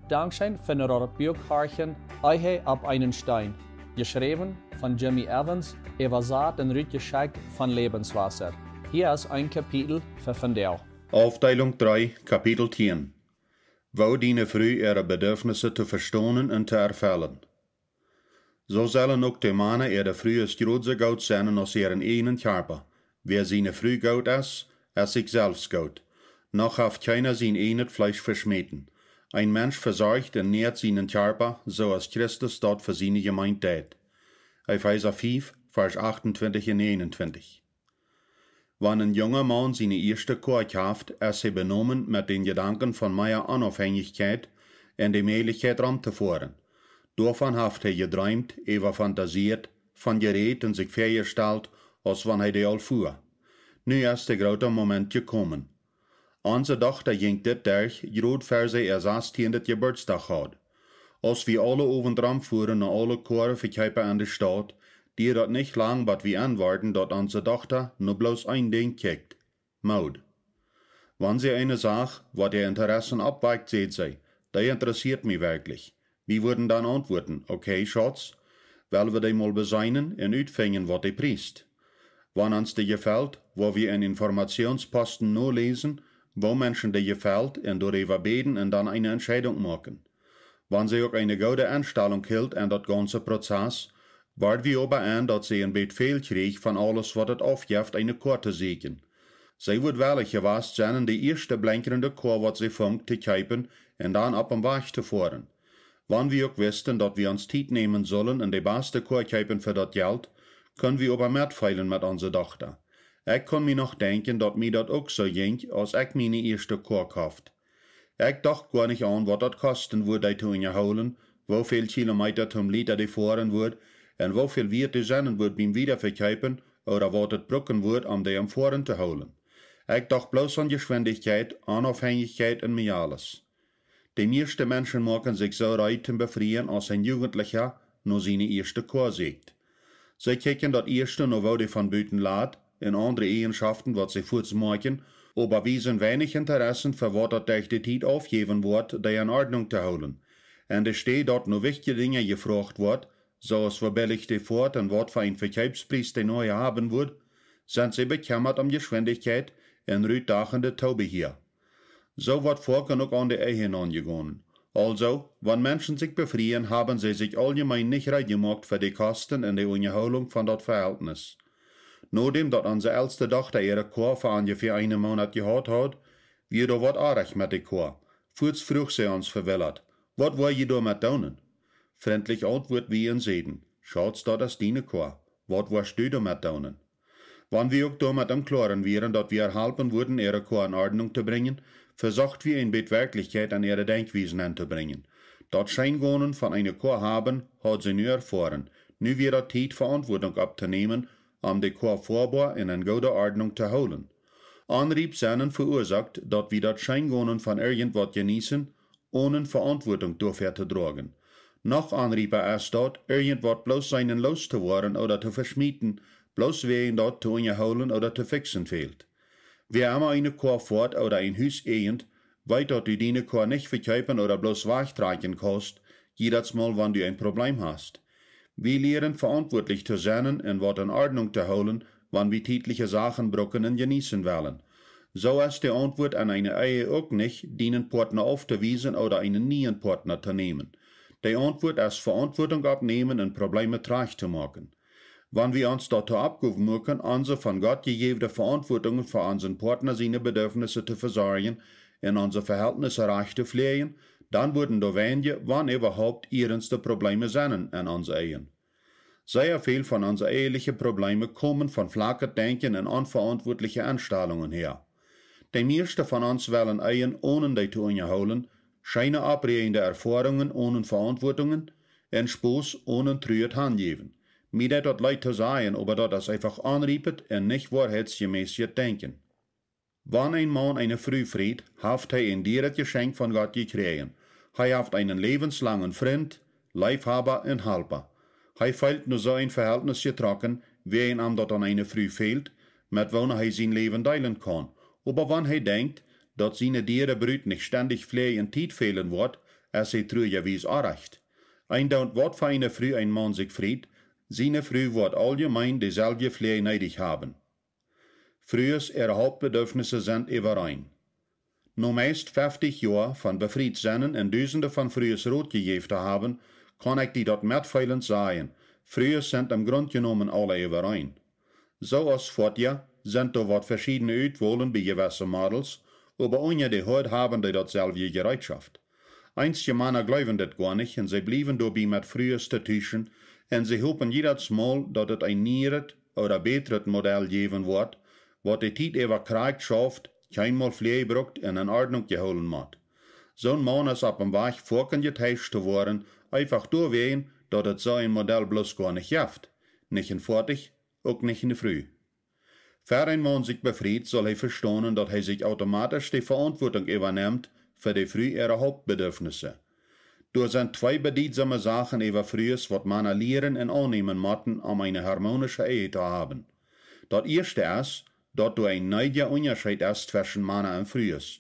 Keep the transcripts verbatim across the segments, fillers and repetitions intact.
Dankscheen fa daut Buak horchen, Ehe opp eenen Steen. Jeschräwen von Jimmy Evans, äwasat un rutjeschekjt von Lebenswasser. Hia es een Kapitel fa vondoag. Aufdeelunk dree, Kapitel tieen. Woo diene Fru äare Bedürfnisse to vestonen un to erfellen. Soo sellen uk de Mana äare Frues jrod soo goot sennen aus äaren eejnen Kjarpa. Wäa siene Fru goot es, es sikj selfst goot. Noch haft kjeena sien eejnet Fleesch veschmäten. Een Mensch vesorcht un näat sienen Kjarpa, soo aus Christus daut fa siene Jemeent deed. Efeesa fief, Varsch achtuntwintich un näajenuntwintich. Wan een junga Maun siene ieeschte Koa kjeeft, es hee benomen met dän Jedanken von mea Onaufhänjichkjeit un de Mäajlichkjeit romtofoaren. Doavon haft hee jedreemt, äwafantasieet, von jerät un sikj väajestalt, aus wan hee dee aul fua. Nu es de groota Moment jekomen. Onse Dochta jinkj dit derch, jrod ver see äa sastieenden Jeburtsdach haud. Aus wie aule Owent romfuaren no aule Koavekjeepa enne Staut, dieed daut nich lang, bat wie enworden, daut onse Dochta no bloos een Dinkj kjikjt: Mood. Wan see eene sach, waut äa Interessen oppwakjt, säd see: "Dee interessieet mie werkjlich." Wie wudden dan auntwuaden: "Okay, Schauz, well wie dee mol beseenen un utfinjen, waut dee priest." Wan ons dee jefelt, woa wie en Informationsposten noläsen, woo Menschen dee jefelt, un doaräwa bäden un dan eene Entscheidunk moaken. Wan see uk eene goode Enstalunk hilt en daut gaunze Prozess, word wie oba en, daut see een bät väl kjrieech von aules, waut et aufjeft, eene Koa to sieekjen. See wudd wellich jewast sennen, de ieeschte blenkjrende Koa, waut see funk, to kjeepen un dan opp dän Wajch to foaren. Wan wie uk wisten, daut wie ons Tiet nämen sullen un de baste Koa kjeepen fa daut Jelt, kunn wie oba metfeelen met onse Dochta. Ekj kunn mie noch denkjen, daut mie daut uk soo jinkj, aus ekj miene ieeschte Koa koft. Ekj docht goa nich aun, waut daut kosten wudd, dee to unjahoolen, woo väl Kilometa toom Lieta dee foaren wudd, un woo väl wieet dee sennen wudd biem Wiedaveschekjen, ooda waut et brucken wudd, om dee aum Foaren to hoolen. Ekj docht bloos aun Jeschwindichkjeit, Onaufhänjichkjeit un mie aules. De mieeschte Menschen moaken sikj soo reed toom Befrieen, aus een Jugentlicha no siene ieeschte Koa sieekjt. See kjikjen daut ieeschte no, woo dee von buten lat, un aundre Eajenschoften, waut see fuaz moakjen, oba wiesen weinich Interessen fa waut daut derch de Tiet aufjäwen woat, dee en Ordnunk to hoolen. En de Städ daut no wichtje Dinja jefroacht woat, soo aus woo billich dee foat un waut fa een Vekjeepspries dee nohäa haben wudd, sent see bekjemmat om Jeschwindichkjeit un rutdachende Tobehia. Soo woat foaken uk aun de Ehe aunjegonen. Aulsoo, wan Menschen sikj befrieen, haben see sikj auljemeen nich reed jemoakt fa de Kosten un de Unjahoolunk von daut Vehältnis. Nodäm daut onse elste Dochta äare Koa fa onjefäa eenen Moonat jehaut haud, wia doa waut oajch met de Koa. Fuaz fruach see ons vewillat: "Waut woa jie doamet doonen?" Frintlich auntwuad wie un säden: "Schauz, daut es diene Koa. Waut woascht du doamet doonen?" Wan wie uk doamet em Kloaren wieren, daut wie äa halpen wudden, äare Koa en Ordnunk to brinjen, vesocht wie een bät Werkjlichkjeit en äare Denkjwiesen entobrinjen. Daut Scheengonen von eene Koa haben, haud see nu erfoaren. Nu wia daut Tiet, Veauntwuatunk opptonämen, om de Koa foaboa un en goode Ordnunk to hoolen. Onriep sennen veuasoakt, daut wie daut Scheengonen von irjentwaut jeneeten, onen Veauntwuatunk doafäa to droagen. Noch onriepa es daut, irjentwaut bloos seenen loos to woaren ooda to veschmieten, bloos wäajen daut to unjahoolen ooda to fiksen fält. Wäa emma eene Koa foat ooda een Hus äjent, weet, daut du diene Koa nich vekjeepen ooda bloos wajchtrakjen kaust, jiedatsmol wan du een Probleem hast. Wie lieren veauntwuatlich to sennen un waut en Ordnunk to hoolen, wan wie tietliche Sachen brucken un jeneeten wellen. Soo es de Auntwuat en eene Ehe uk nich, dienen Partna auftowiesen ooda eenen nieen Partna to nämen. De Auntwuat es Veauntwuatunk oppnämen un Probleeme trajcht to moaken. Wan wie ons doatoo oppmoaken, onse von Gott jejäwne Veauntwuatunk fa onsen Partna siene Bedürfnisse to vesorjen un onse Vehältnisse rajcht to fläajen, dan wudden doa weinje, wan äwahaupt, ierenste Probleeme sennen en onse Ehen. Sea väl von onse eheliche Probleeme komen von flachet Denkjen un onveauntwuatliche Enstalungen häa. De mieeschte von ons wellen Ehen, onen dee to unjahoolen, scheene oppräajende Erfoarungen onen Veauntwuatungen un Spos onen truet Hanjäwen. Mie deit daut leet to sajen, oba daut es eefach onriepet un nich woarheitsjemäßet Denkjen. Wan een Maun eene Fru friet, haft hee een dieret Jeschenkj von Gott jekjräajen. Hee haft eenen läwenslangen Frint, Leefhaba un Halpa. Hee feelt no soo een Vehältnis jetrocken, wäajen am daut aun eene Fru fält, met woone hee sien Läwen deelen kaun. Oba wan hee denkjt, daut siene diere Brut nich stendich Fläaj un Tiet fälen woat, es hee truajawies orrajcht. Eendoont waut fa eene Fru een Maun sikj friet, siene Fru woat auljemein deeselwje Fläaj needich haben. Frues äare Hauptbedürfnisse sent äwareen. No meist feftich Joa von befriet sennen un dusende von Frues Rot jejäft to haben, kaun ekj die daut metfeelent sajen: Frues sent em Grunt jenomen aule äwareen. Soo aus Foatja sent doa waut veschiedne Utwolen bie jewesse Models, oba unja de Hood haben dee dautselwje Jereetschoft. Eenje Mana jleewen dit goanich un see bliewen doabie met Frues to tuschen un see hopen jiedatsmol, daut et een nieret ooda bätret Model jäwen woat, waut de Tiet äwa krakjt schauft, kjeenmol Fläaj brukt un en Ordnunk jehoolen mott. Soon Maun es opp em Wajch foaken jeteischt to woaren, eefach doawäajen, daut et soo een Model bloos goanich jeft, nich een Foatich, uk nich eene Fru. Ver een Maun sikj befriet, saul hee vestonen, daut hee sikj automatisch de Veauntwuatunk äwanemt fa de Fru äare Hauptbedürfnisse. Doa sent twee bedietsome Sachen äwa Frues, waut Mana lieren un aunnämen motten, om eene harmonische Ehe to haben. Daut ieeschte es, daut doa een needja Unjascheet es tweschen Mana un Frues.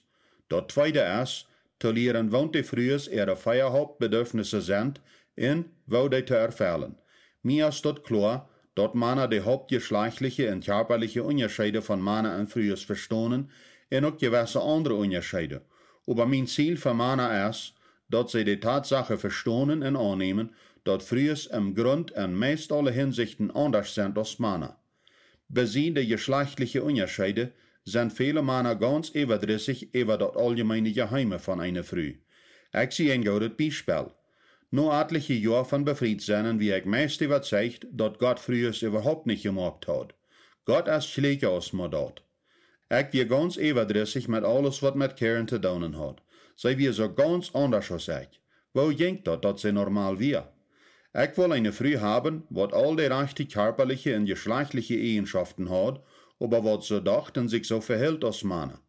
Daut tweede es, to lieren, waut de Frues äare vea Hauptbedürfnisse sent un woo dee to erfellen. Mie es daut kloa, daut Mana de hauptjeschlajchtliche un kjarpaliche Unjascheede von Mana un Frues vestonen un uk jewesse aundre Unjascheede. Oba mien Ziel fa Mana es, daut see de Tatsache vestonen un aunnämen, daut Frues em Grunt en meist aule Hinsichten aundasch sent aus Mana. Besied de jeschlajchtliche Unjascheede sent väle Mana gaunz äwadrissich äwa daut auljemeene Jeheeme von eene Fru. Ekj sie een goodet Biespel. No atliche Joa von befriet sennen wia ekj meist äwazeicht, daut Gott Frues äwahaupt nich jemoakt haud. Gott es jlikja aus mau daut. Ekj wia gaunz äwadrissich met aules, waut met Karen to doonen haud. See wia soo gaunz aundasch aus ekj. Woo jinkj daut, daut see normal wia? Ekj wull eene Fru haben, waut aul de rajchte kjarpaliche un jeschlajchtliche Eajenschoften haud, oba waut soo docht un sikj soo vehilt aus Mana.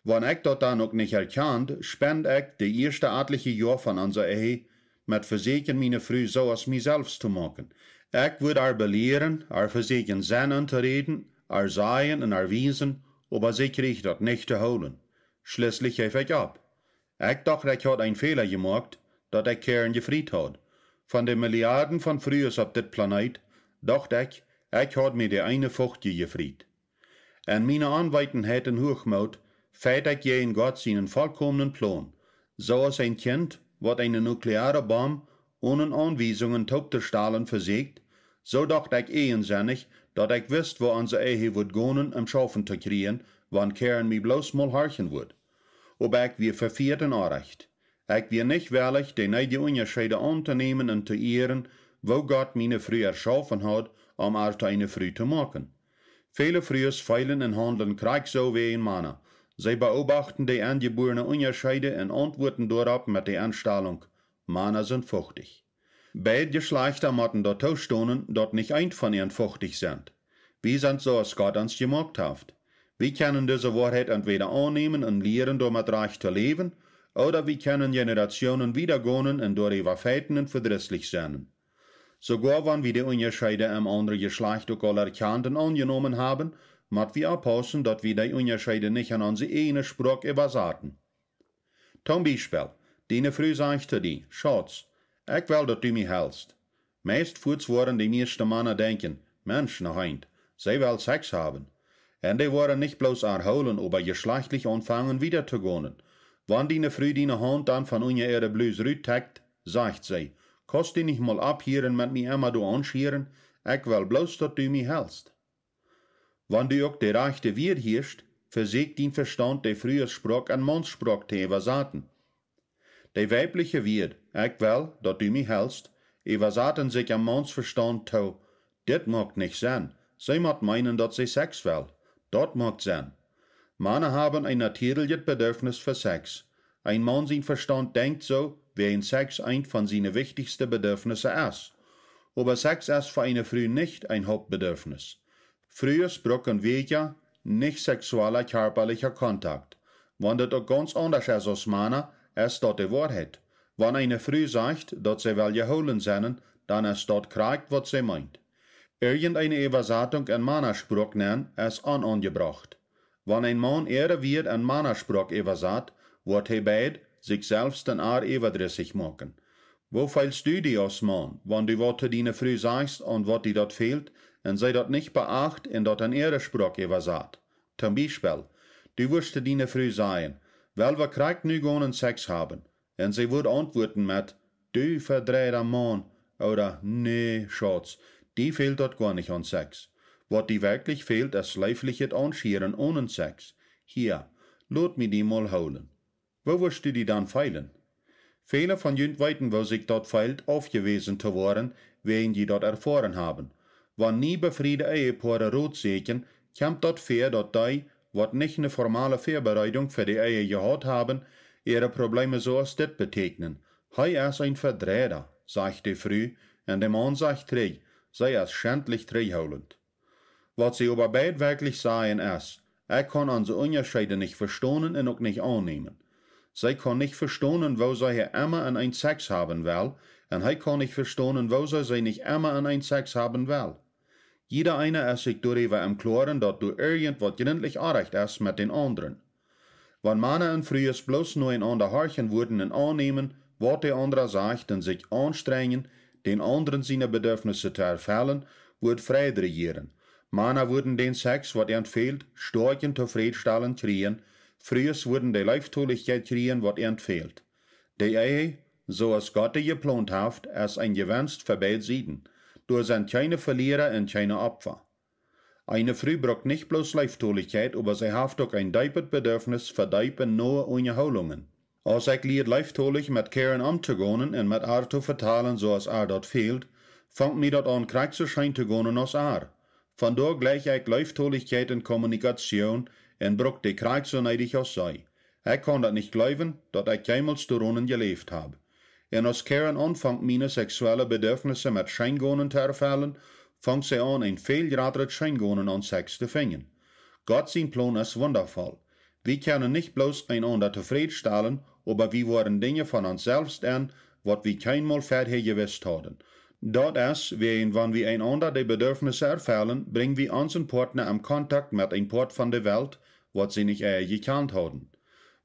Wan ekj daut dan uk nich erkjand, spend ekj de ieeschte atliche Joa von onse Ehe met vesieekjen, miene Fru soo aus mie selfst to moaken. Ekj wudd ar belieren, ar vesieekjen Senn auntoräden, ar sajen un ar wiesen, oba see kjrieech daut nich to hoolen. Schlieslich jeef ekj opp. Ekj docht, ekj haud een Fäla jemoakt, daut ekj Karen jefriet haud. Von de Milliaden von Frues opp dit Planeet, docht ekj, ekj haud mie de eene Fuchtje jefriet. En miene Onweetenheit un Huachmoot feit ekj jäajen Gott sienen volkomnen Plon. Soo aus een Kjint, waut eene nukleare Bomb onen Aunwiesungen toop to stalen vesieekjt, soo docht ekj eajensennich, daut ekj wist, woo onse Ehe wudd gonen, em Schaufen to kjrieen, wan Karen mie bloos mol horchen wudd. Oba ekj wia vefieet un orrajcht. Ekj wia nich wellich, de needje Unjascheede auntonämen un to ieren, woo Gott miene Fru erschaufen haud, om ar to eene Fru to moaken. Väle Frues feelen un haundlen krakjt soo aus Mana. See beobachten de aunjebuarne Unjascheede un auntwuaden doaropp met de Enstalunk: Mana sent fuchtich. Beid Jeschlajchta motten doatoo stonen, daut nich eent von an fuchtich sent. Wie sent soo aus Gott ons jemoakt haft. Wie kjennen dise Woarheit entwäda aunnämen un lieren doamet rajcht to läwen, ooda wie kjennen Jenerationen wieda gonen un doaräwa feiten un vedrisslich sennen. Soogoa wan wie de Unjascheede em aundre Jeschlajcht uk aul erkjant un aunjenomen haben, mott wie oppaussen, daut wie dee Unjascheede nich en onse eajne Sproak äwasaten. Toom Biespel, diene Fru sajcht to die: Schauz, ekj well, daut du mie helst. Meist fuats woaren de mieeschte Mana denkjen: Mensch, noch eent, see well Sex haben. Un dee woaren nich bloos ar hoolen, oba jeschlajchtlich aunfangen wieda to gonen. Wan diene Fru diene Haunt dan von unja äare Blus ruttrekjt, sajcht see: Kaust du nich mol opphieren met mie emma doa aunschieren? Ekj well bloos, daut du mie helst. Wan du uk de rajchte Wieed hieescht, vesieekj dien Vestaunt, de Frues Sproak en Maunssproak to äwasaten. De weibliche Wieed: Ekj well, daut du mie helst, äwasaten sikj em Maunssvestaunt to: Dit moakt nich Senn. See mott meenen, daut see Sex well. Daut moakt Senn. Mana haben een natieeljet Bedürfnis fa Sex. Een Maun sien Vestaunt denkjt soo, wäajen Sex eent von siene wichtichste Bedürfnisse es. Oba Sex es fa eene Fru nich een Hauptbedürfnis. Frues brucken wieekja, nich seksueller, kjarpalicha Kontakt. Wan daut uk gaunz aundasch es aus Mana, es daut de Woarheit. Wan eene Fru sajcht, daut see well jehoolen sennen, dan es daut krakjt, waut see meent. Irjenteene Äwasatunk en Manasproak nenn es onaunjebrocht. Wan een Maun äare Wieed en Manasproak äwasat, woat hee beid, Sikj selfst en Ar äwadrissich moaken. Woo feelst du die aus Maun, wan du waut to diene Fru sajchst un waut die daut fält, un see daut nich beacht un daut en äare Sproak äwasat? Toom Biespel, du wurscht to diene Fru sajen: "Well wie krakjt nu gonen Sex haben?" Un see wudd auntwuaden met: "Du vedreida Maun", ooda: "Nä, Schauz, die fält daut goa nich aun Sex. Waut die werkjlich fält, es leeflichet Aunschieren onen Sex. Hia, lot mie die mol hoolen." Woo wurscht du die dan feelen? Väle von junt weeten, woo sikj daut fält, aufjewäsen to woaren, wäajen jie daut erfoaren haben. Wan nie befriede Ehepoare Rot säkjen, kjemt daut väa, daut dee, waut nich ne formale Väabereidunk fa de Ehe jehaut haben, äare Probleme soo aus dit betäkjnen: "Hee es een Vedreida", sajcht de Fru, un de Maun sajcht trigj: "See es schentlich trigjhoolent." Waut see oba beid werkjlich sajen es: "Ekj kaun onse Unjascheede nich vestonen un uk nich aunnämen." See kaun nich vestonen, woo see hee emma en een Sex haben well, un hee kaun nich vestonen, woo see see nich emma en een Sex haben well. Jieda eena es sikj doaräwa em Kloaren, daut doa irjent waut jrintlich orrajcht es met dän aundren. Wan Mana un Frues bloos no eenaunda horchen wudden un aunnämen, waut de aundra sajcht, un sikj aunstrenjen, dän aundren siene Bedürfnisse to erfellen, wudd Fräd rejieren. Mana wudden dän Sex, waut an fält, stoakj un tofrädstalen kjrieen, Frues wudden de Leeftolichkjeit kjrieen, waut an fält. De Ehe, soo aus Gott dee jeplont haft, es een Jewenst fa beid Sieden. Doa sent kjeene Veliera un kjeene Opfa. Eene Fru brukt nich bloos Leeftolichkjeit, oba see haft uk een deepet Bedürfnis fa deepe, noe Unjahoolungen. Aus ekj lieed, leeftolich met Karen omtogonen un met ar to vetalen, soo aus ar daut fält, funk mie daut aun, krakjt soo scheen to gonen aus ar. Von doa jleich ekj Leeftolichkjeit un Kommunikation un bruk dee krakjt soo needich aus see. Ekj kaun daut nich jleewen, daut ekj jemols doaronen jeläft hab. Un aus Karen aunfunk, miene seksuelle Bedürfnisse met Scheengonen to erfellen, funk see aun, een väl jratret Scheengonen aun Sex to finjen. Gott sien Plon es wundavoll. Wie kjennen nich bloos eenaunda tofrädstalen, oba wie woaren Dinja von ons selfst en, waut wie kjeenmol verhäa jewist hauden. Daut es, wäajen wan wie eenaunda de Bedürfnisse erfellen, brinj wie onsen Partner em Kontakt met een Poat von de Welt, waut see nich ea jekjant hauden.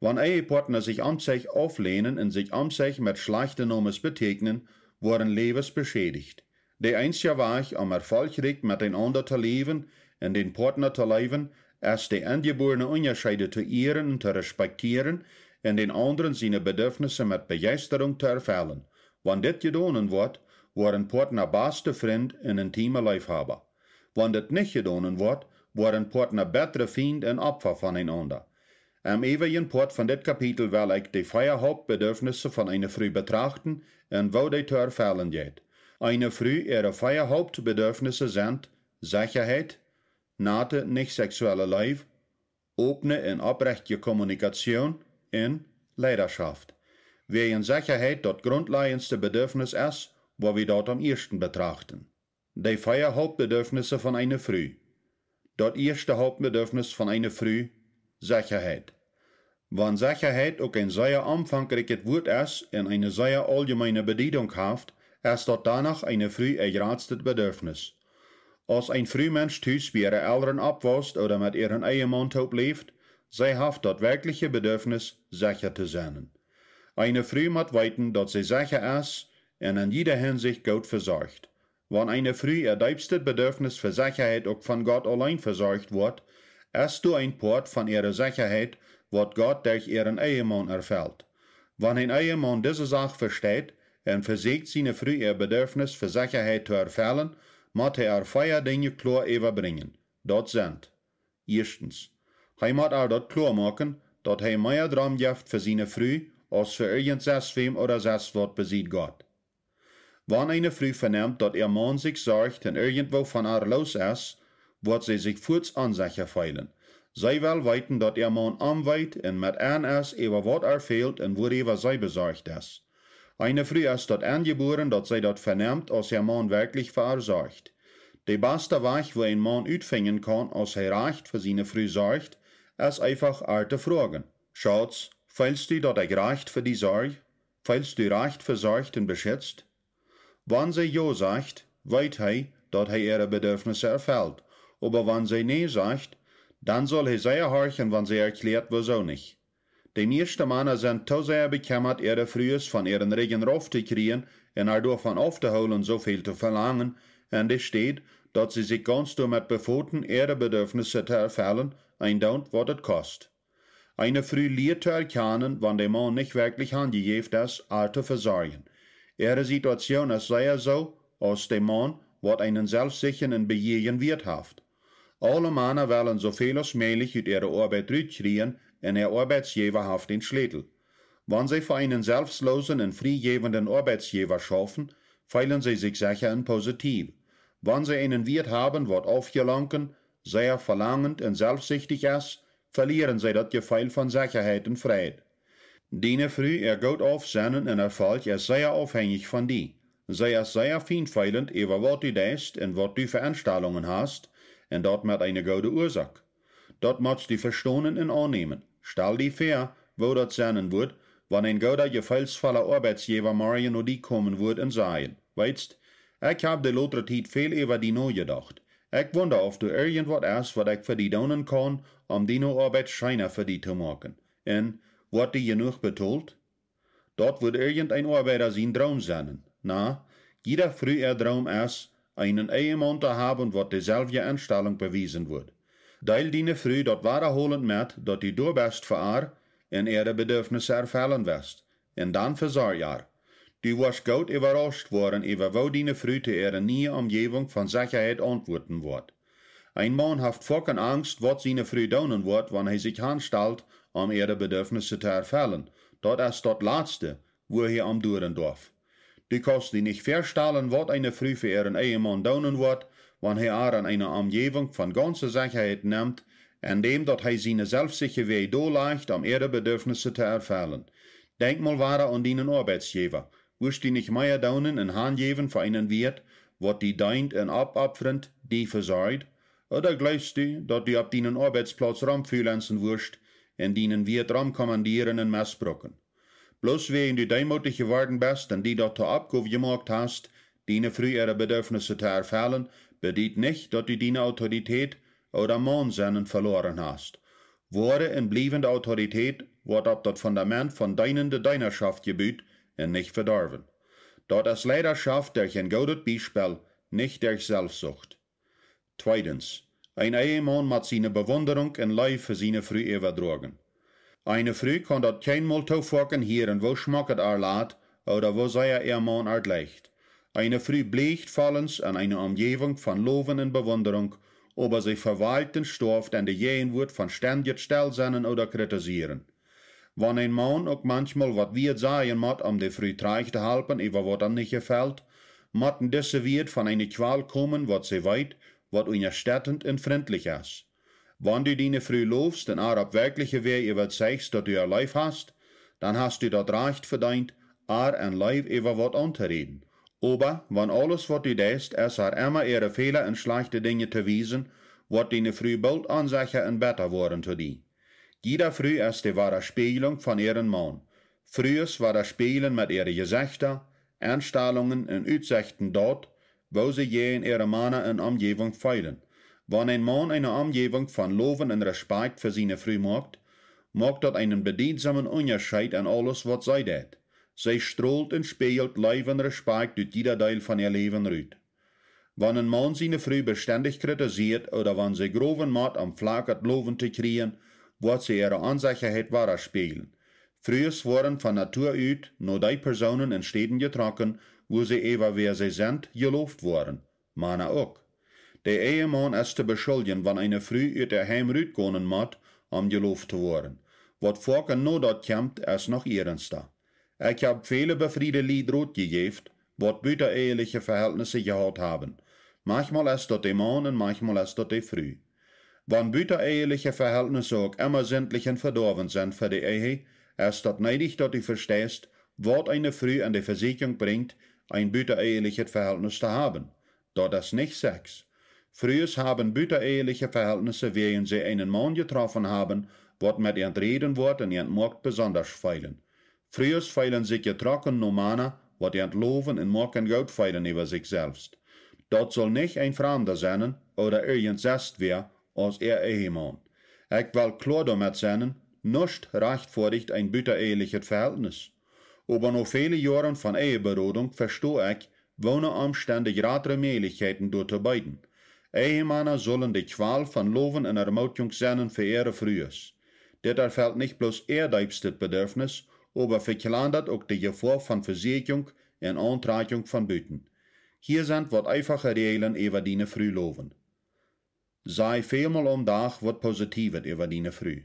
Wan Ehepartner sikj omsech auflänen un sikj omsech met schlajchte Nomes betäkjnen, woaren Läwes beschädicht. De eensja Wajch, om erfolchrikj met eenaunda to läwen un dän Partner to leewen, es de enjeborene Unjascheede to ieren un to respektieren un dän aundren siene Bedürfnisse met Bejeisterunk to erfellen. Wan dit jedonen woat, woaren Partner baste Frind un intieme Leefhaba. Wan dit nich jedonen woat, woaren Partner bettre Fiend un Opfa von eenaunda. Em eewjen Poat von dit Kapitel well ekj de vea Hauptbedürfnisse von eene Fru betrachten un woo dee to erfellen jeit. Eene Fru äare vea Hauptbedürfnisse sent Sechaheit, nate, nich seksuelle Leew, opne un oprechtje Kommunikation un Leidaschaft. Wäajen Sechaheit daut grundlajendste Bedürfnis es, woa wie daut aum ieeschten betrachten. De vea Hauptbedürfnisse von eene Fru. Daut ieeschte Hauptbedürfnis von eene Fru: Sechaheit. Wan Sechaheit uk een sea omfangrikjet Wuat es un eene sea auljemeene Bediedunk haft, es daut dannoch eene Fru äa jratstet Bedürfnis. Aus een Frumensch tus bie äare Elren oppwausst ooda met äaren Ehemaun toop läft, see haft daut werkjliche Bedürfnis, secha to sennen. Eene Fru mott weeten, daut see secha es un en jieda Hinsicht goot vesorcht. Wan eene Fru äa deepstet Bedürfnis fa Sechaheit uk von Gott auleen vesorcht woat, es doa een Poat von äare Sechaheit, waut Gott derch äaren Ehemaun erfelt. Wan een Ehemaun dise Sach vesteit un vesäkjt, siene Fru äa Bedürfnis fa Sechaheit to erfellen, mott hee ar vea Dinja kloa äwabrinjen. Daut sent: Ieeschtens, hee mott ar daut kloa moaken, daut hee mea Rom jeft fa siene Fru aus fa irjent sest wäm ooda sest waut besied Gott. Wan eene Fru venemt, daut äa Maun sikj sorcht un irjentwoo von ar loos es, woat see sikj fuaz onsecha feelen. See well weeten, daut äa Maun om weet un met an es äwa waut ar fält un wuaräwa see besorcht es. Eene Fru es daut aunjebuaren, daut see daut venemt, aus äa Maun werkjlich fa ar sorcht. De basta Wajch, woo een Maun utfinjen kaun, aus hee rajcht fa siene Fru sorcht, es eefach ar to froagen: "Schauz, feelst du, daut ekj rajcht fa die sorj? Feelst du rajcht vesorcht un beschitzt?" Wan see jo sajcht, weet hee, daut hee äare Bedürfnisse erfelt. Oba wan see nä sajcht, dan saul hee sea horchen, wan see erkjläat, woosoo nich. De mieeschte Mana sent too sea bekjemmat, äare Frues von äaren Rigjen rauf to kjrieen un ar doavon auftohoolen, soo väl to velangen, enne Städ daut see sikj gaunz doamet befoten, äare Bedarfnisse to erfellen, endoont waut et kost. Eene Fru lieet to erkjanen, wan de Maun nich werkjlich aunjejäft es, ar to vesorjen. Äare Situatioon es sea soo aus de Maun, waut eenen selfstsichjen un bejäajnen Wieet haft. Aule Mana wellen soo väl aus mäajlich ut äare Oabeit rutkjrieen, un äa Oabeitsjäwa haft dän Schlätel. Wan see fa eenen selfstloosen un friejäwenden Oabeitsjäwa schaufen, feelen see sikj secha un positiew. Wan see eenen Wieet haben, waut aufjelonken, sea velangent un selfstsichtich es, velieren see daut Jefeel von Sechaheit un Freid. Diene Fru äa goodet Aufsennen un Erfolg es sea aufhenjich von die. See es sea fienfeelent äwa waut du deist un waut du fa Enstalungen hast, un daut met eene goode Uasoak. Daut motst du vestonen un aunnämen. Stal die väa, woo daut sennen wudd, wan een gooda, jefeelsvolla Oabeitsjäwa morjen no die komen wudd un sajen: Weetst, ekj hab de latste Tiet väl äwa die nojedocht. Ekj wunda, auf doa irjentwaut es, waut ekj fa die doonen kaun, om diene Oabeit scheena fa die to moaken. Un woat die jenuach betolt? Daut wudd irjent een Oabeida sien Droom sennen. Na, jieda Fru äa Droom es, eenen Ehemaun to haben, waut deselwje Enstalunk bewiesen wudd. Deel diene Fru daut wadaholent met, daut du doa best fa ar un äare Bedarfnisse erfellen west. Un dan vesorj ar. Du woascht goot äwarauscht woaren äwa woo diene Fru to äare niee Omjäwunk von Sechaheit auntwuaden woat. Een Maun haft foaken Angst, waut siene Fru doonen woat, wan hee sikj aunstalt, om äare Bedarfnisse to erfellen. Daut es daut latste, wua hee om duaren darf. Du kaust die nich väastalen, waut eene Fru fa äaren Ehemaun doonen woat, wan hee ar en eene Omjäwunk von gaunze Sechaheit nemt, endäm daut hee siene selfstsichje Wäaj dolajcht, om äare Bedarfnisse to erfellen. Denkj mol wada aun dienen Oabeitsjäwa. Wurscht du nich mea doonen un hanjäwen fa eenen Wieet, waut die deent un oppopfrent die vesorjt? Ooda jleefst du, daut du opp dienen Oabeitsplauz romfreelanzen wurscht un dienen Wieet romkommandieren un mesbruken? Bloos wäajen du deemootich jeworden best un die daut to Oppgow jemoakt hast, diene Fru äare Bedarfnisse to erfellen, bediet nich, daut du diene Autoritäet ooda Maun sennen veloaren hast. Woare un bliewende Autoritäet woat opp daut Fundament von deenende Deenaschoft jebut un nich vedorwen. Daut es Leidaschoft derch een goodet Biespel, nich derch Selfstsucht. Tweedens, een Ehemaun mott siene Bewunderunk un Leew fa siene Fru äwadroagen. Eene Fru kaun daut kjeenmol too foaken hieren, woo schmock et ar lat ooda woo sea äa Maun ar jleicht. Eene Fru bliecht vollens en eene Omjäwunk von Lowen un Bewunderunk, oba see vewalkjt un stoaft en de Jäajenwuat von stendjet Stellsennen ooda Kritisieren. Wan een Maun uk manchmol waut Wieed sajen mott, om de Fru trajcht to halpen äwa waut am nich jefelt, motten dise Wieed von eene Kjwal komen, waut see weet, waut unjastettend un frintlich es. Wan du diene Fru lofst un ar opp werkjliche Wäaj äwazeichst, daut du ar leef hast, dan hast du daut Rajcht vedeent, ar en Leew äwa waut auntoräden. Oba wan aules, waut du deist, es ar emma äare Fäla un schlajchte Dinja to wiesen, woat diene Fru boolt onsecha un betta woaren to die. Jieda Fru es de Wadaspäajlunk von äaren Maun. Frues wadaspäajlen met äare Jesechta, Enstalungen un Utsechten daut, woo see jäajen äare Mana un Omjäwunk feelen. Wan een Maun eene Omjäwunk von Lowen un Respakjt fa siene Fru moakt, moakt daut eenen bediedsomen Unjascheet en aules, waut see deit. See strolt un späajelt Leew un Respakjt ut jieda Deel von äa Läwen rut. Wan een Maun siene Fru bestendich kritisieet ooda wan see growen mott, om flakjet Lowen to kjrieen, woat see äare Onsechaheit wadaspäajlen. Frues woaren von Natua ut no dee Persoonen un Städen jetrocken, wua see äwa wäa see sent jeloft woaren. Mana uk. De Ehemaun es to beschuljen, wan eene Fru ut äa Heim rutgonen mott, om jeloft to woaren. Waut foaken no daut kjemt, es noch ernsta. Ekj hab väle befriede Lied Rot jejäft, waut butaeheliche Verhältnisse jehaut haben. Manchmol es daut de Maun un manchmol es daut de Fru. Wan butaeheliche Verhältnisse uk emma sindlich un vedoawen sent fa de Ehe, es daut needich, daut du vesteist, waut eene Fru en de Vesieekjunk brinjt, een butaehelichet Verhältnis to haben. Daut es nich Sex. Frues haben butaeheliche Verhältnisse, wäajen see eenen Maun jetroffen haben, waut met äant räden woat un äant moakt besondasch feelen. Frues feelen sikj jetrocken no Mana, waut äant lowen un moaken goot feelen äwa sikj selfst. Daut saul nich een Framda sennen ooda irjent sest wäa aus äa Ehemaun. Ekj well kloa doamet sennen, Nuscht rajchtfoadicht een buta-ehelichet Vehältnis. Oba no väle Joaren von Eheberodunk vesto ekj, woone Omstend jratre Mäajlichkjeiten doatoo beeden. Ehemana sullen de Kjwal von Lowen un Ermootjunk sennen fa äare Frues. Dit erfelt nich bloos äa deepstet Bedurfnis, oba vekjlandat uk de Jefoa von Vesieekjunk un Auntrakjunk von buten. Hia sent waut eefache Räajlen äwa diene Fru lowen. Saj välmol aum Dach waut Positiewet äwa diene Fru.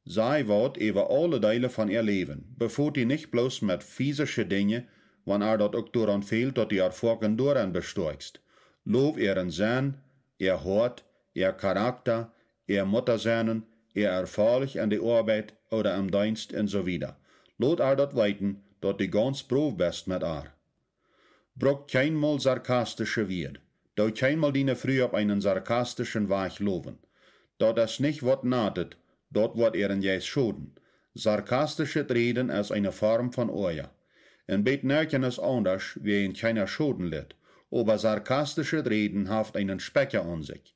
Saj waut äwa aule Deele von äa Läwen, befot die nich bloos met fisische Dinja, wan ar daut uk doaraun fält, daut du ar foaken doaraun bestoakjst. Low äaren Senn, äa Hoat, äa Charakta, äa Mutta sennen, äa Erfolg en de Oabeit ooda em Deenst un soo wieda. Lot ar daut weeten, daut du gauns brow best met ar. Bruk kjeenmol sarkastische Wieed. Doo kjeenmol diene Fru opp eenen sarkastischen Wajch lowen. Daut es nich waut natet, daut woat äaren Jeist schoden. Sarkastischet Räden es eene Form von Oaja. Een bät Nerkjen es aundasch, wäajen kjeena schoden lit, oba sarkastischet Räden haft eenen Spekja aun sikj.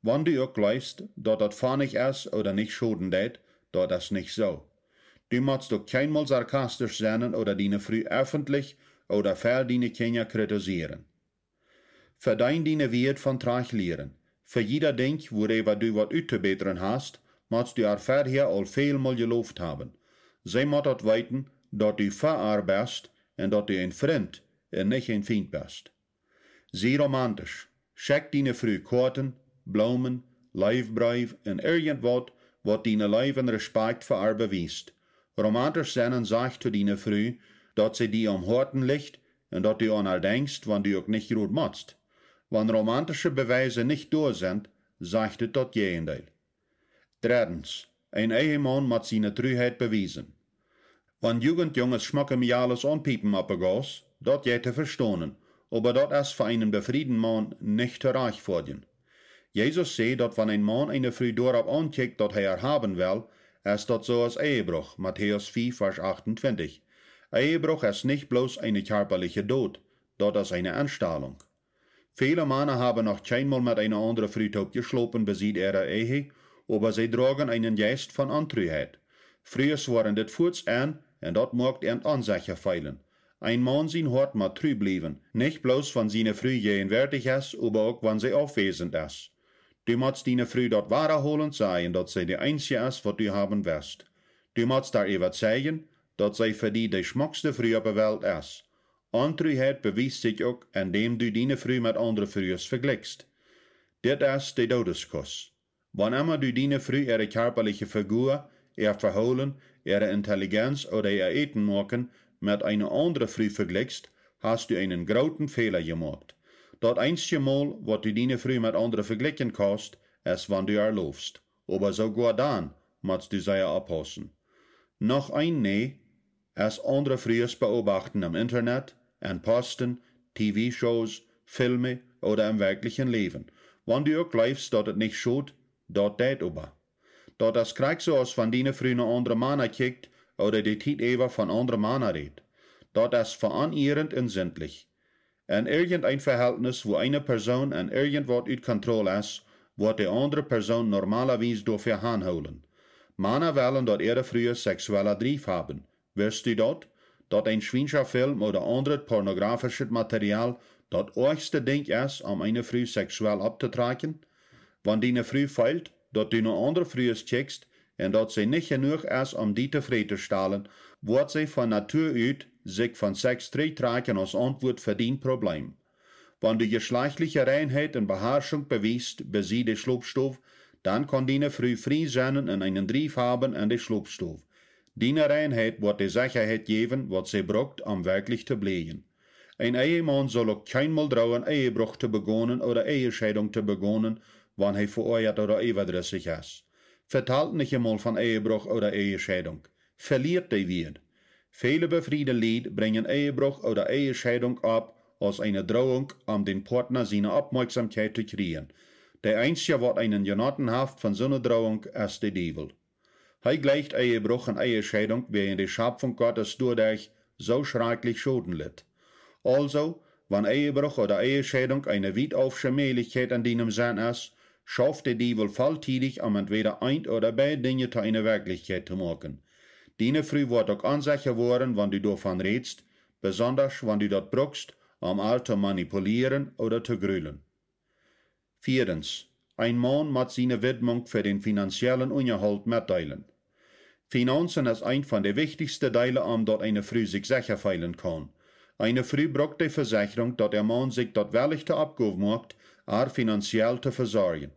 Wan du uk jleefst, daut daut fonich es ooda nich schoden deit, daut es nich soo. Du motst uk kjeenmol sarkastisch sennen ooda diene Fru effentlich ooda ver diene Kjinja kritisieren. Vedeen diene Wieed von trajchtlieren. Fa jieda Dinkj, wuaräwa du waut uttobätren hast, motst du ar verhäa aul välmol jeloft haben. See mott daut weeten, daut du fa ar best un daut du een Frint un nich een Fient best. Sie romantisch. Schekj diene Fru Koaten, Bloomen, Leefbreew un irjentwaut, waut diene Leew un Respakjt fa ar bewiest. Romantisch sennen sajcht to diene Fru, daut see die aum Hoaten licht un daut du aun ar denkjst, wan du uk nich jrod motst. Wan romantische Beweise nich doa sent, sajcht et daut Jäajendeel. Dreddens, een Ehemaun mott siene Truheit bewiesen. Wan Jugentjunges schmocke Mejales aunpiepen oppe Gauss, daut jeit to vestonen, oba daut es fa eenen befrieden Maun nich to rajchtfoadjen. Jesus säd, daut wan een Maun eene Fru doaropp aunkjikjt, daut hee ar haben well, es daut soo aus Ehebruch, Matäus fief, Varsch achtuntwintich. Ehebruch es nich bloos eene kjarpaliche Dot, daut es eene Enstalunk. Väle Mana haben noch kjeenmol met eene aundre Fru toop jeschlopen besied äare Ehe, oba see droagen eenen Jeist von Ontruheit. Frues woaren dit fuaz enn, un daut moakt an onsecha feelen. Een Maun sien Hoat mott tru bliewen, nich bloos wan siene Fru jäajenwertich es, oba uk wan see aufwäsent es. Du motst diene Fru daut wadaholent sajen, daut see de eensje es, waut du haben west. Du motst ar äwazeijen, daut see fa die de schmockste Fru oppe Welt es. Ontruheit bewiest sikj uk, endäm du diene Fru met aundre Frues vejlikjst. Dit es de Doodeskuss. Wan emma du diene Fru äare kjarpaliche Figur, äa Vehoolen, äare Intelligenz ooda äa Äten moaken met eene aundre Fru vejlikjst, hast du eenen grooten Fäla jemoakt. Daut eensje Mol, waut du diene Fru met aundre vejlikjen kaust, es wan du ar loofst. Oba soogoa dan motst du sea oppaussen. Noch een Nä es aundre Frues beobachten em Internet, en Posten, T V-Shows, Filme ooda em werkjlichen Läwen. Wan du uk jleefst, daut et nich schot, daut deit oba. Daut es krakjt soo aus wan diene Fru no aundre Mana kjikjt ooda de Tiet äwa von aundre Mana rät. Daut es veonierent un sindlich. En irjenteen Vehältnis, wua eene Persoon en irjentwaut ut Kontroll es, woat de aundre Persoon normalawies doafäa hanhoolen. Mana wellen, daut äare Frues seksuella Drief haben. Wist du daut? Daut een schwienscha Film ooda aundret pornografischet Material daut oajchste Dinkj es, om eene Fru seksuell opptotrakjen? Wan diene Fru feelt, daut du no aundre Frues kjikjst un daut see nich jenuach es, om die tofräd to stalen, woat see von Natua ut sikj von Sex trigjtrakjen aus Auntwuat fa dien Probleem. Wan du jeschlajchtliche Reinheit un Beharschunk bewiest besied de Schlopstow, dan kaun diene Fru frie sennen un eenen Drief haben en de Schlopstow. Diene Reinheit woat de Sechaheit jäwen, waut see brukt, om werkjlich to bleajen. Een Ehemaun saul uk kjeenmol droagen, Ehebruch to begonen ooda Ehescheidunk to begonen, wan hee veoajat ooda äwadrissich es. Vetalt nich emol von Ehebruch ooda Ehescheidunk. Veliet dee Wieed. Väle befriede Lied brinjen Ehebruch ooda Ehescheidunk opp aus eene Drohung, om dän Partner siene Oppmoakjsomkjeit to kjrieen. De eensja, waut eenen Jenoten haft von soone Drohung, es de Diewel. Hee jleicht Ehebruch un Ehescheidunk, wäajen de Schapfunk Gottes doaderch soo schrakjlich Schoden litt. Aulsoo, wan Ehebruch ooda Ehescheidunk eene wietaufsche Mäajlichkjeit en dienem Senn es, Schauft de Diewel volltiedich om entwäda eent ooda beid Dinja to eene Werkjlichkjeit to moaken. Diene Fru woat uk onsecha woaren, wan du doavon rätst, besondasch wan du daut brukst, om ar to manipulieren ooda to grulen. Vieedens, een Maun mott siene Widmunk fa dän finanziellen Unjahault metdeelen. Finanzen es eent von de wichtichste Deele, om daut eene Fru sikj secha feelen kaun. Eene Fru brukt de Vesechrunk, daut äa Maun sikj daut wellich to Oppgow moakt, ar finanziell to vesorjen.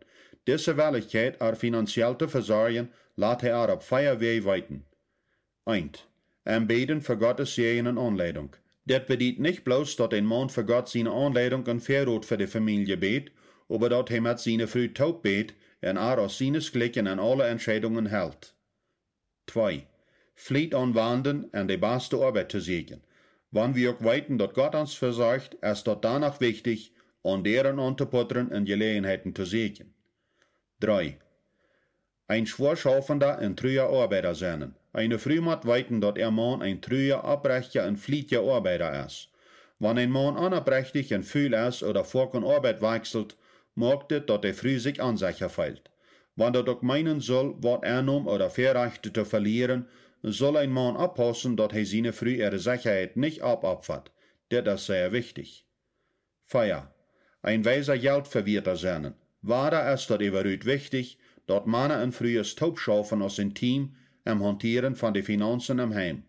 Dise Wellichkjeit, ar finanziell to vesorjen, lat hee ar opp vea Wäaj weeten. Eent, em Bäden fa Gottes Säajen un Aunleidunk. Dit bediet nich bloos, daut een Maun fa Gott siene Aunleidunk un Väarot fa de Famielje bät, oba daut hee met siene Fru toop bät un ar aus sienesglikjen en aule Entscheidungen helt. Twee, Fliet aunwanden un de baste Oabeit to sieekjen. Wan wie uk weeten, daut Gott ons vesorcht, es daut dan noch wichtich, aun däaren auntoputtren un Jeläajenheiten to sieekjen. Dree, een schwoaschaufenda un trua Oabeida sennen. Eene Fru mott weeten, daut äa Maun een trua, opprechtja un flietja Oabeida es. Wan een Maun onopprechtich un ful es ooda foaken Oabeit wakjselt, moakt dit, daut de Fru sikj onsecha feelt. Wan daut uk meenen sull, waut Ennom ooda Väarajchte to velieren, sull een Maun oppaussen, daut hee siene Fru äare Sechaheit nich oppopfat. Dit es sea wichtich. Vea, een weisa Jeltvewieta sennen. Wada es daut äwarut wichtich, daut Mana un Frues toop schaufen aus een Team em Hauntieren von de Finanzen em Heim.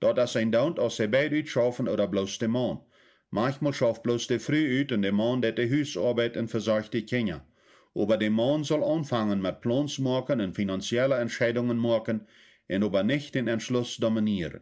Daut es een Doont, aus see beid utschaufen ooda bloos de Maun. Manchmol schauft bloos de Fru ut un de Maun deit de Husoabeit un vesorcht de Kjinja. Oba de Maun sull aunfangen met Plons moaken un finanzielle Entscheidungen moaken un oba nich dän Entschluss dominieren.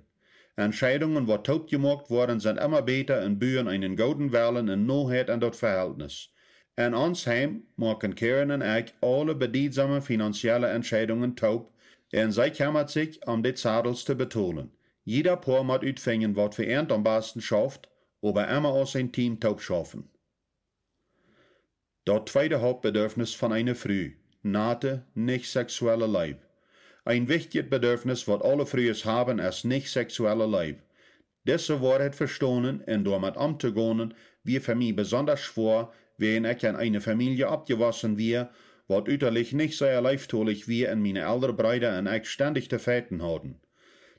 Entscheidungen, waut toop jemoakt woaren, sent emma bäta un buen eenen gooden Wellen un Noheit en daut Verhältnis. En ons Heim moaken Karen un ekj aule bediedsamen finanzielle Entscheidungen toop un see kjemmat sikj om de Zadels to betolen. Jieda Poa mott utfinjen, waut fa äant aum basten schauft, oba emma aus een Team toop schaufen. Daut tweede Hauptbedürfnis von eene Fru: nate, nich sexuelle Leew. Een wichtjet Bedürfnis, waut aule Frues haben, es nich sexuelle Leew. Dise Woarheit vestonen un doamet omtogonen, wia fa mie besondasch schwoa, wiels ekj en eene Famielje oppjewossen wia, waut utalich nich sea leeftolich wia un miene elre Breeda un ekj stendich to feiten hauden.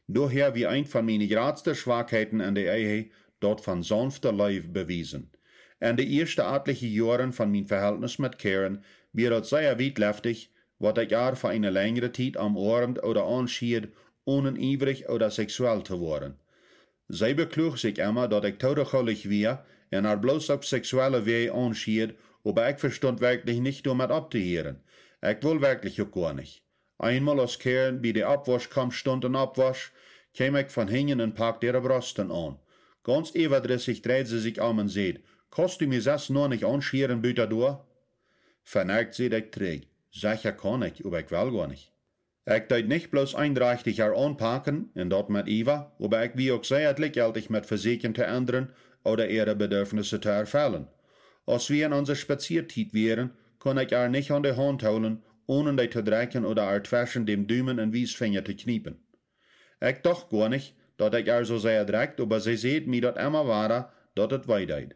Doahäa wia eent von miene jratste Schwakheiten en de Ehe, daut von saunfte Leew bewiesen. En de ieeschte atliche Joaren von mien Verhältnis met Karen wia daut sea wietleftich, waut ekj ar fa eene lenjre Tiet omoarmt ooda aunschieed, onen iewrich ooda sexuell to woaren. See bekluag sikj emma, daut ekj too jehulich wia un ar bloos opp sexuelle Wäaj aunschieed, oba ekj vestunt werkjlich nich doamet opptohieren. Ekj wull werkjlich uk goanich. Eenmol, aus Karen bie de Oppwosch kaum stunt un oppwosch, kjeem ekj von hinjen un pakt äare Brosten aun. Gaunz äwadrissich dreid see sikj om un säd: "Kaust du mie sest noch nich aunschieren, buta doa?" Venerkt säd ekj trigj: "Secha kaun ekj, oba ekj well goanich." Ekj deed nich bloos eendrajchtich ar aunpaken, un daut met Iewa, oba ekj wia uk sea jlikjjeltich met vesieekjen to endren ooda äare Bedürfnisse to erfellen. Aus wie en onse Spazieatiet wieren, kunn ekj ar nich aun de Haunt hoolen, onen dee to drekjen ooda ar tweschen däm Dumen un Wiesfinja to kjniepen. Ekj docht goanich, daut ekj ar soo sea drekjt, oba see säd mie daut emma wada, daut et wee deed.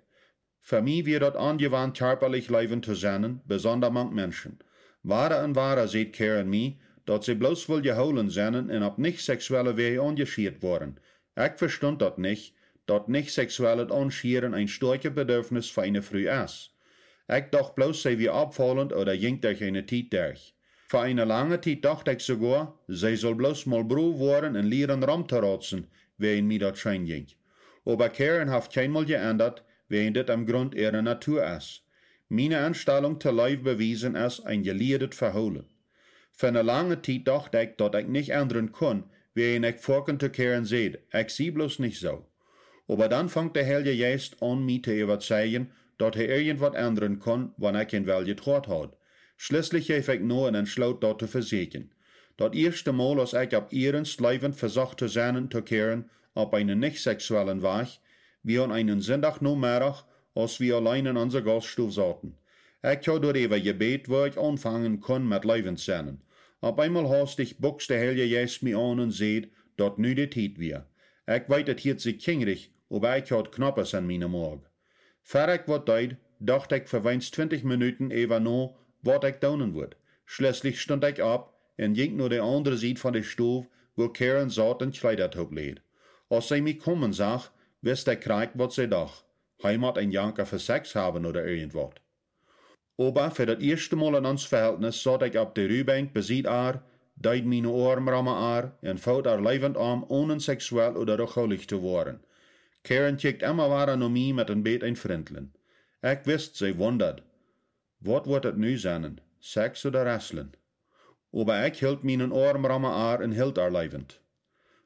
Fa mie wia daut aunjewant, kjarpalich leewen to sennen, besonda mank Menschen. Wada un wada säd Karen mie, daut see bloos wull jehoolen sennen un opp nich sexuelle Wäaj aunjeschieet woaren. Ekj vestunt daut nich, daut nich sexuellet Aunschieren een stoakjet Bedürfnis fa eene Fru es. Ekj docht bloos, see wia oppfaulent ooda jinkj derch eene Tiet derch. Fa eene lange Tiet docht ekj soogoa, see sull bloos mol brow woaren un lieren romtorautsen, wiels mie daut scheen jinkj. Oba Karen haft kjeenmol jeendat, wiels dit em Grunt äare Natua es. Miene Enstalunk to Leew bewiesen es een jelieedet Vehoolen. Fa eene lange Tiet docht ekj, daut ekj nich endren kunn, wiels ekj foaken to Karen säd: "Ekj sie bloos nich soo." Oba dan funk de Heilje Jeist aun, mie to äwazeijen, daut hee irjentwaut endren kunn, wan ekj een weljet Hoat haud. Schlieslich jeef ekj no un entschloot, daut to vesieekjen. Daut ieeschte Mol, aus ekj opp iernst leewent vesocht to sennen to Karen opp eenen nich sexuellen Wajch, wia aun eenen Sindach Nomeddach, aus wie auleen en onse Gauststow sauten. Ekj haud doaräwa jebät, woo ekj aunfangen kunn met leewent sennen. Opp eemol haustich buxt de Heilje Jeist mie aun un säd, daut nu de Tiet wia. Ekj weet, et hieet sikj kjinjrich, oba ekj haud Knoppes en miene Moag. Ver ekj waut deed, docht ekj fa weens twintich Minuten äwa no, waut ekj doonen wudd. Schlieslich stunt ekj opp un jinkj no de aundre Sied von de Stow, wua Karen saut un Kjleeda toop läd. Aus see mie komen sach, wist ekj krakjt, waut see docht. Hee mott een Janka fa Sex haben ooda irjentwaut. Oba fa daut ieeschte Mol en ons Vehältnis saut ekj opp de Rubankj besied ar, deed mienen Oarm rom ar un foot ar leewent aun, onen seksuell ooda roolich to woaren. Karen kjikjt emma wada no mie met een bät een Frinseln. Ekj wist, see wundad: Waut woat daut nu sennen, Sex ooda Wrestling? Oba ekj hilt mienen Oarm rom ar un hilt ar leewent.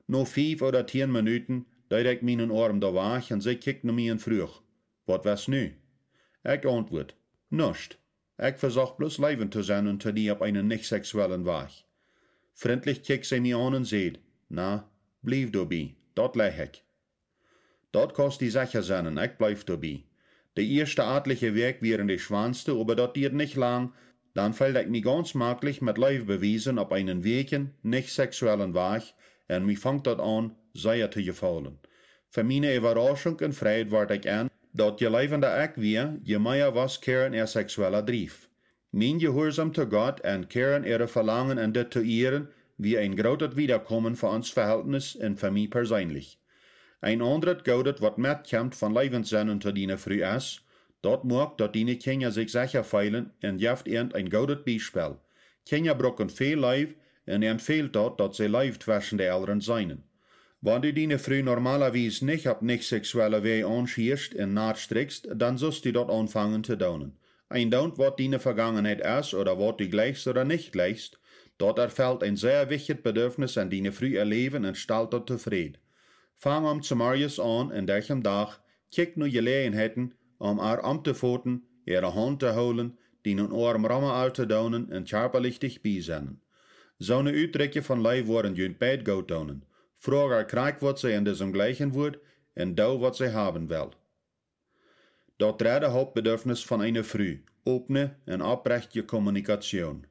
No fief ooda tieen Minuten deed ekj mienen Oarm doa wajch un see kjikjt no mie un fruach: Waut west nu? Ekj auntwuad: Nuscht. Ekj vesocht bloos leewent to sennen to die opp eenen nich seksuellen Wajch. Frintlich kjikjt see mie aun un säd: Na, bliew doabie, daut leich ekj. Daut kaust die secha sennen, ekj bleef doabie. De ieeschte atelje Wäakj wieren de schwoaste, oba daut dieed nich lang, dan feeld ekj mie gaunz maklich met Leew bewiesen opp eenen wäakjen, nich seksuellen Wajch, un mie funk daut aun sea to jefaulen. Fa miene Äwarauschunk un Freid wort ekj en, daut je leewenda ekj wia, je mea wia Karen äa seksuella Drief. Mien Jehuarsaum to Gott un Karen äa Velangen en dit to ieren, wia een grootet Wiedakomen fa ons Vehältnis un fa mie perseenlich. Een aundret Goodet, waut metkjemt von leewent sennen to diene Fru, es, daut moakt, daut diene Kjinja sikj secha feelen un jeft an een goodet Biespel. Kjinja brucken väl Leew un an fält daut, daut see Leew tweschen de Elren seenen. Wan du diene Fru normalerwies nich opp nich seksuelle Wäaj aunschieescht un naut strickst, dan sust du daut aunfangen to doonen. Een Doont, waut diene Vegangenheit es ooda waut du jleichst ooda nich jleichst, daut erfelt een sea wichtjet Bedürfnis en diene Fru äa Läwen un stalt daut tofräd. Fang aum Zemorjes aun un derch dän Dach, kjikj no Jeläajenheiten, om ar auntofoten, äare Haunt to hoolen, dienen Oarm rom ar to doonen un kjarpalich dicht bie sennen. Soone Utdrekj von Leew woaren junt beid goot doonen. Froag ar krakjt, waut see en disem jleichen wudd, un doo, waut see haben well. Daut dredde Hauptbedürfnis von eene Fru: opne un oprechtje Kommunikation.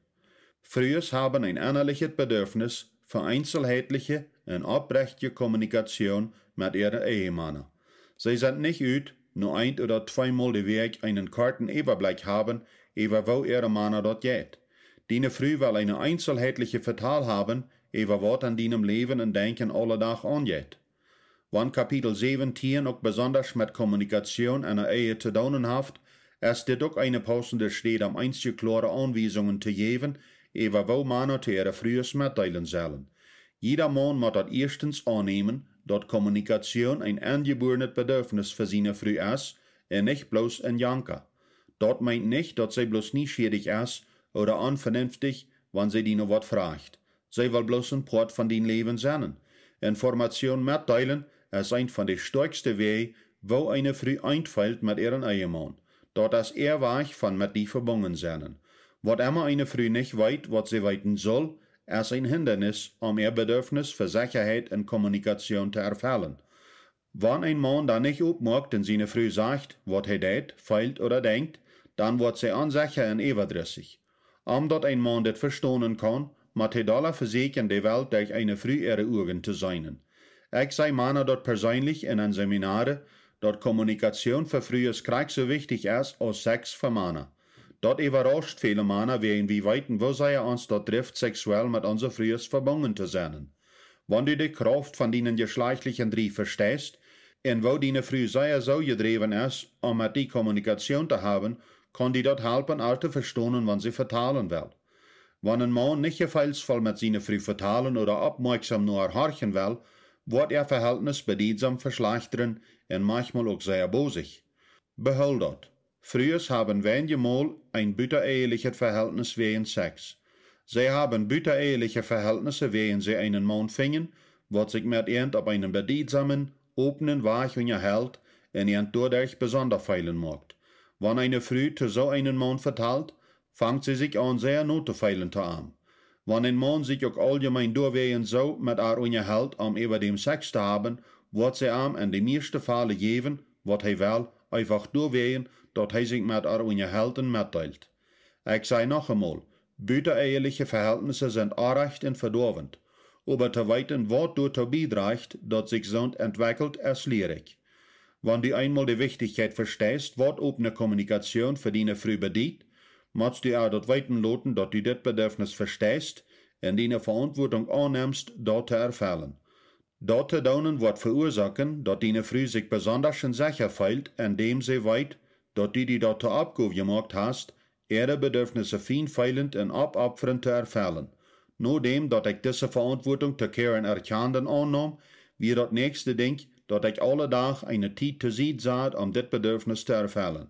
Frues haben een ennalichet Bedürfnis fa eenselheitliche un oprechtje Kommunikation met äare Ehemana. See sent nich ut, no eent ooda tweemol de Wäakj eenen korten Äwablikj haben äwa woo äare Mana daut jeit. Diene Fru well eene eenselheitliche Vetal haben äwa waut en dienem Läwen un Denkjen aule Dach aunjeit. Wan Kapitel säwentieen uk besondasch met Kommunikation en de Ehe to doonen haft, es dit uk eene paussende Städ, om eenje kloare Aunwiesungen to jäwen äwa woo Mana to äare Frues metdeelen sellen. Jieda Maun mott daut ieeschtens aunnämen, daut Kommunikation een aunjebuarenet Bedürfnis fa siene Fru es un nich bloos een Janka. Daut meent nich, daut see bloos nieschierich es ooda onvenenftich, wan see die no waut frajcht. See well bloos een Poat von dien Läwen sennen. Information metdeelen es eent von de stoakjste Wäaj, woo eene Fru eent feelt met äaren Ehemaun. Daut es äa Wajch von met die vebungen sennen. Waut emma eene Fru nich weet, waut see weeten sull, es een Hindanis, om äa Bedürfnis fa Sechaheit un Kommunikation to erfellen. Wan een Maun dan nich opmoakt un siene Fru sajcht, waut hee deit, feelt ooda denkjt, dan woat see onsecha un äwadrissich. Om daut een Maun dit vestonen kaun, mott hee dolla vesieekjen, de Welt derch eene Fru äare Uagen to seenen. Ekj saj Mana daut perseenlich en een Seminare, daut Kommunikation fa Frues krakjt soo wichtich es aus Sex fa Mana. Daut äwarauscht väle Mana, wäajen wie weeten, woo sea ons daut drift, seksuell met onse Frues vebungen to sennen. Wan du de Krauft von dienen jeschlajchtlichen Drief vesteist un woo diene Fru sea soo jedräwen es, om met die Kommunikation to haben, kaun die daut halpen, ar to vestonen, wan see vetalen well. Wan een Maun nich jefeelsvoll met siene Fru vetalen ooda oppmoakjsom no ar horchen well, woat äa Vehältnis bediedsom veschlajchtren un manchmol uk sea bosich. Behool daut: Frues haben weinje Mol een butaehelichet Vehältnis wäajen Sex. See haben butaeheliche Vehältnisse, wäajen see eenen Maun finjen, waut sikj met an opp eenen bediedsomen, opnen Wajch unjahelt un an doaderch besonda feelen moakt. Wan eene Fru to soo eenen Maun vetalt, fangt see sikj aun, sea no to feelen to am. Wan een Maun sikj uk auljemeen doawäajen soo met ar unjahelt, om äwa däm Sex to haben, woat see am en de mieeschte Fäle jäwen, waut hee well, eefach doawäajen, daut hee sikj met ar unjahelt un metdeelt. Ekj saj noch emol: Butaeheliche Vehältnisse sent orrajcht un vedoawent, oba to weeten, waut doatoo biedrajcht, daut sikj soont entwekjelt, es lierich. Wan du eenmol de Wichtichkjeit vesteist, waut opne Kommunikation fa diene Fru bediet, motst du äa daut weeten loten, daut du dit Bedürfnis vesteist un diene Veauntwuatunk aunnemst, daut to erfellen. Daut to doonen woat veuasoaken, daut diene Fru sikj besondasch un secha feelt, endäm see weet, daut du die daut to Oppgow jemoakt hast, äare Bedürfnisse fienfeelent un oppopfrent to erfellen. Nodäm daut ekj dise Veauntwuatunk to Karen erkjand un aunnaum, wia daut näakjste Dinkj, daut ekj aule Dach eene Tiet to Sied sad, om dit Bedürfnis to erfellen.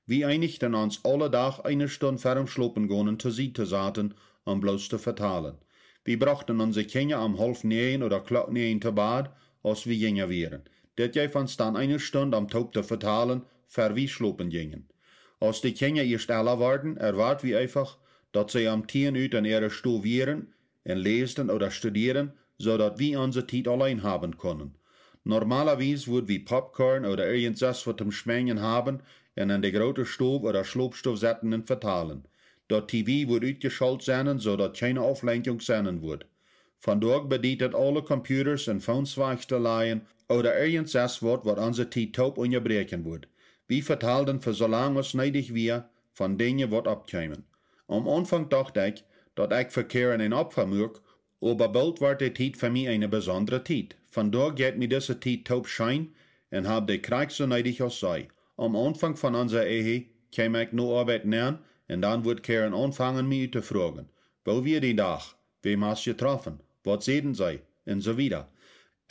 Wie eenichten ons aule Dach eene Stund ver dem Schlopengonen to Sied to saten, om bloos to vetalen. Wie brochten onse Kjinja om haulf näajen ooda Klock näajen to Bad, aus wie jinja wieren. Dit jeef ons dan eene Stund, om toop to vetalen, ver wie schlopen jinjen. Aus de Kjinja ieescht ella worden, erwoat wie eefach, daut see om tieen Uhr en äare Stow wieren un läsden ooda studieren, soo daut wie onse Tiet auleen haben kunnen. Normalerwies wudd wie Popcorn ooda irjent sest waut toom Schmenjen haben un en de groote Stow ooda Schlopstow setten un vetalen. Daut T V wudd utjeschault sennen, soo daut kjeene Auflenkjunk sennen wudd. Vondoag bediet et, aule Computers un Phones wajch to lajen ooda irjent sest waut, waut onse Tiet toop unjabräakjen wudd. Wie vetalden fa soo lang aus needich wia von Dinja, waut oppkjeemen. Aum Aunfank docht ekj, daut ekj fa Karen een Opfa muak, oba boolt wort de Tiet fa mie eene besondre Tiet. Vondoag jeit mie dise Tiet toop scheen un hab dee krakjt soo needich aus see. Aum Aunfank von onse Ehe kjeem ekj no Oabeit nenn un dan wudd Karen aunfangen, mie uttofroagen: Woo wia dien Dach? Wäm hast jetroffen? Waut säden see? Un soo wieda.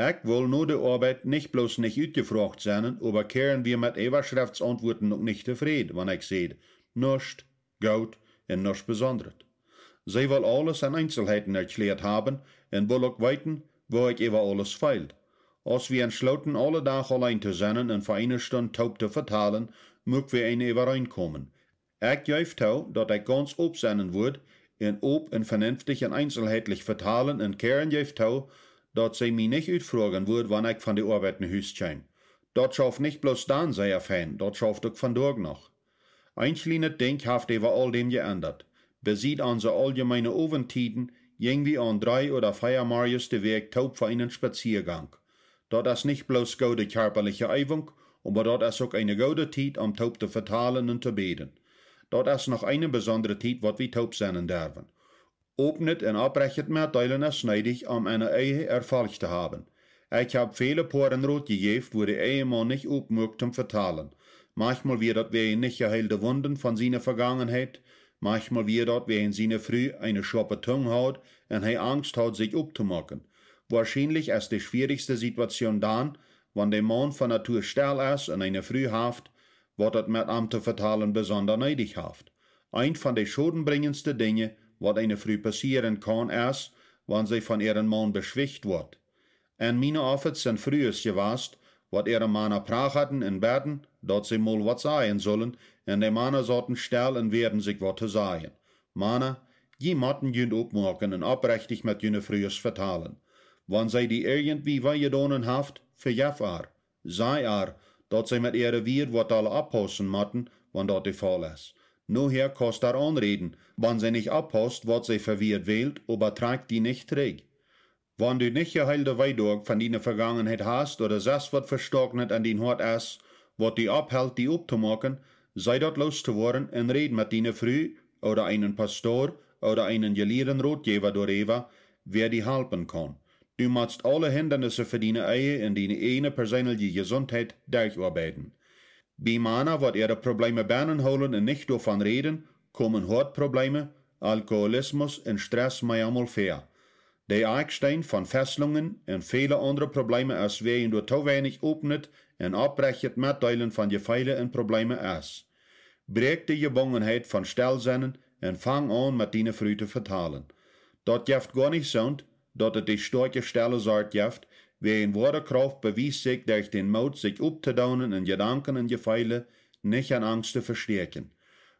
Ekj wull no de Oabeit nich bloos nich utjefroagt sennen, oba Karen wia met Äwaschreftsauntwuaten uk nich tofräd, wan ekj säd: Nuscht, goot un nuscht Besondret. See wull aules en Eenselheiten erkjläat haben un wull uk weeten, woo ekj äwa aules feeld. Aus wie entschlooten, aule Dach auleen to sennen un fa eene Stund toop to vetalen, muak wie eene Äwareenkomen. Ekj jeef too, daut ekj gauns op sennen wudd un op un venenftich un eenselheitlich vetalen, un Karen jeef too, daut see mie nich utfroagen wudd, wan ekj von de Oabeit no Hus kjeem. Daut schauft nich bloos dan sea fein, daut schauft uk vondoag noch. Een kjlienet Dinkj haft äwa aul däm jeendat. Besied onse auljemeene Owenttieden jinj wie aun dree ooda vea Morjes de Wäakj toop fa eenen Spazieagank. Daut es nich bloos goode kjarpaliche Eewunk, oba daut es uk eene goode Tiet, om toop to vetalen un to bäden. Daut es noch eene besondre Tiet, waut wie toop sennen derwen. Opnet un opprechtet Metdeelen es needich, om eene Ehe Erfolg to haben. Ekj hab väle Poaren Rot jejäft, wua de Ehemaun nich opmuak toom vetalen. Maunchmol wia daut wäajen nich jeheelde Wunden von siene Vegangenheit, maunchmol wia daut wäajen siene Fru eene schoape Tung haud un hee Angst haud, sikj optomoaken. Woarschienlich es de schwierichste Situation dan, wan de Maun von Natua stell es un eene Fru haft, waut daut met am to vetalen besonda needich haft. Eent von de schodenbrinjendste Dinja, waut eene Fru passieren kaun, es, wan see von äaren Maun beschwicht woat. En miene Office sent Frues jewast, waut äare Mana prachaden un bäden, daut see mol waut sajen sullen, un de Mana sauten stell un wieren sikj waut to sajen. Mana, jie motten junt opmoaken un opprechtich met june Frues vetalen. Wan see die irjentwie wee jedonen haft, vejeff äa. Saj äa, daut see met äare Wieed waut aul oppaussen motten, wan daut de Faul es. Nohäa kaust du äa aunräden, wan see nich oppaust, waut see fa Wieed wält, oba trakj die nich trigj. Wan du nich jeheelde Weedoag von diene Vegangenheit hast ooda sest waut Vestoaknet en dien Hoat es, waut die opphelt, die optomoaken, see daut loos to woaren un räd met diene Fru ooda eenen Pastor ooda eenen jelieeden Rotjäwa doaräwa, wäa die halpen kaun. Du motst aule Hindanisse fa diene Ehe un diene ieejne perseenelje Jesuntheit derchoabeiden. Bie Mana, waut äare Probleeme bennen hoolen un nich doavon räden, komen Hoatprobleeme, Alkoholismus un Stress meamol väa. De Akjsteen von Fesslungen un väle aundre Probleeme es wäajen doa too weinich opnet un opprechtet Metdeelen von Jefeele un Probleeme es. Bräakj de Jebungenheit von stell sennen un fang aun, met diene Fru to vetalen. Daut jeft goanich soont, daut et de stoakje stelle Sort jeft, wäajen woare Krauft bewiest sikj derch dän Moot, sikj optodoonen en Jedanken un Jefeele, nich en Angst to vestäakjen.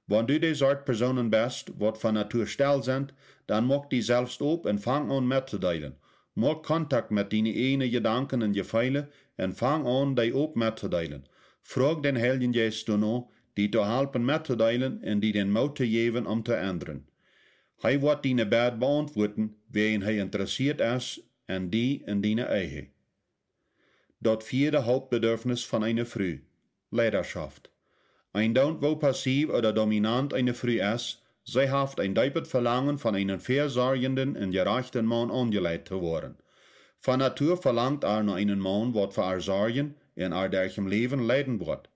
Wan du de Sort Persoonen best, waut von Natua stell sent, dan moak die selfst op un fang aun mettodeelen. Moak Kontakt met diene ieejne Jedanken un Jefeele un fang aun, dee op mettodeelen. Froag dän Heiljen Jeist doano, die to halpen mettodeelen un die dän Moot to jäwen, om to endren. Hee woat diene Bäd beauntwuaten, wäajen hee interessieet es en die un diene Ehe. Daut vieede Hauptbedürfnis von eene Fru: Leidaschoft. Eendoont woo passiv ooda dominant eene Fru es, see haft een deepet Velangen, von eenen väasorjenden un jerajchten Maun aunjeleit to woaren. Von Natua velangt ar no eenen Maun, waut fa ar sorjen un ar derch daut Läwen leiden woat.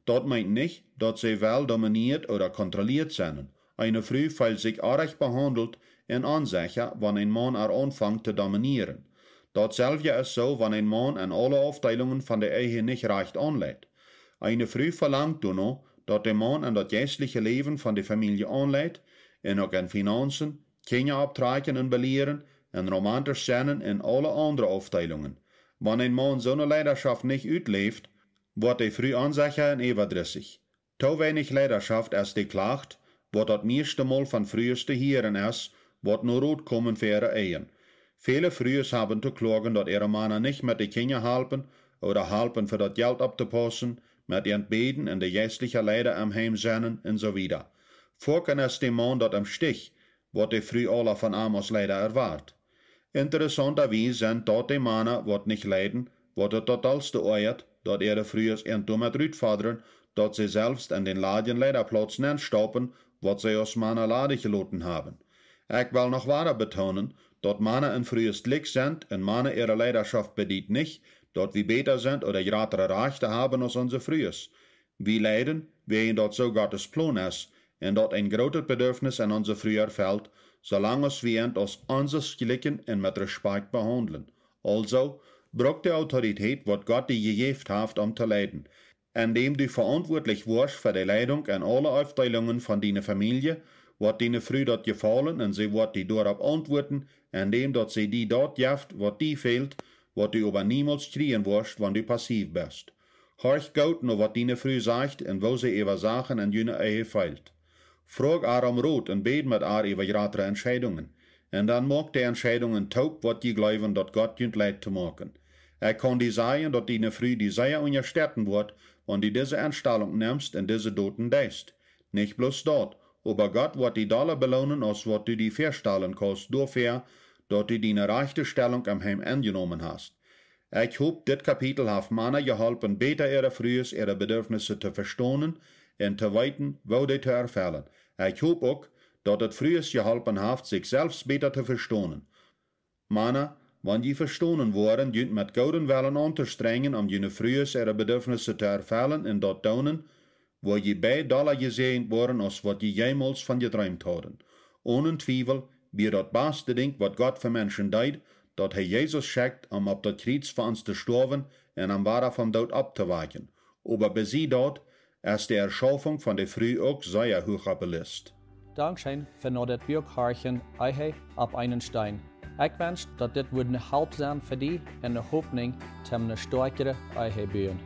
Daut meent nich, daut see well dominieet ooda kontrolieet sennen. Eene Fru feelt sikj orrajcht behaundelt un onsecha, wan een Maun ar aunfangt to dominieren. Daut selwje es soo, wan een Maun en aule Aufdeelungen von de Ehe nich rajcht aunleit. Eene Fru velangt doano, daut de Maun en daut jeistliche Läwen von de Famielje aunleit, un uk en Finanzen, Kjinja opptrakjen un belieren, un romantisch sennen un aule aundre Aufdeelungen. Wan een Maun soone Leidaschoft nich utläft, woat de Fru onsecha un äwadrissich. Too weinich Leidaschoft es de Klacht, waut daut mieeschte Mol von Frues to hieren es, waut no Rot komen fa äare Ehen. Väle Frues haben to kloagen, daut äare Mana nich met de Kjinja halpen ooda halpen fa daut Jelt opptopaussen, met äant bäden un de jeistliche Leida em Heim sennen un soo wieda. Foaken es de Maun daut em Stich, waut de Fru aula von am aus Leida erwoat. Interessauntawies sent daut de Mana, waut nich leiden, waut daut daut dollste oajat, daut äare Frues äant doamet rutfodren, daut see selfst en dän ladjen Leidaplauz nenstaupen, waut see aus Mana ladich jeloten haben. Ekj well noch wada betoonen, daut Mana un Frues jlikj sent, un Mana äare Leidaschoft bediet nich, daut wie bäta sent ooda jratre Rajchte haben aus onse Frues. Wie leiden, wäajen daut soo Gottes Plon es, un daut een grootet Bedurfnis en onse Fru erfelt, soo lang aus wie äant aus onses jlikjen un met Respakjt behaundlen. Aulsoo, bruck de Autoritäet, waut Gott die jejäft haft, om to leiden. Endäm du veauntwuatlich woascht fa de Leidunk en aule Aufdeelungen von diene Famielje, woat diene Fru daut jefaulen un see woat die doaropp auntwuaten, endäm daut see die daut jeft, waut die fält, waut du oba niemols kjrieen woascht, wan du passiv best. Horch goot no waut diene Fru sajcht un woo see äwa Sachen en june Ehe feelt. Froag ar om Rot un bäd met ar äwa jratre Entscheidungen. Un dan moakt de Entscheidungen toop, waut jie jleewen, daut Gott junt leit to moaken. Ekj kaun die sajen, daut diene Fru die sea unjastetten woat, wan du dise Enstalunk nemst un dise Doten deist. Nich bloos daut, oba Gott woat die dolla beloonen, aus waut du die väastalen kaust, doafäa, daut du diene rajchte Stellunk em Heim enjenomen hast. Ekj hop, dit Kapitel haft Mana jeholpen, bäta äare Frues äare Bedurfnisse to vestonen un to weeten, woo dee to erfellen. Ekj hop uk, daut et Frues jeholpen haft, sikj selfst bäta to vestonen. Mana, wan jie vestonen woaren, junt met gooden Wellen auntostrenjen, om june Frues äare Bedurfnisse to erfellen un daut doonen, woa jie beid dolla jesäajent woaren, aus waut jie jemols von jedreemt hauden. Onen Twiewel wia daut baste Dinkj, waut Gott fa Menschen deed, daut hee Jesus schekjt, om opp daut Kjriez fa ons to stoawen un om wada vom Doot opptowakjen. Oba besie daut es de Erschaufunk von de Fru uk sea huach opp de List. Dankscheen fa no dit Buak horchen, Ehe opp eenen Steen. Ekj wensch, daut dit wudd ne Help sennen fa die un ne Hopninj toom ne stoakjre Ehe buen.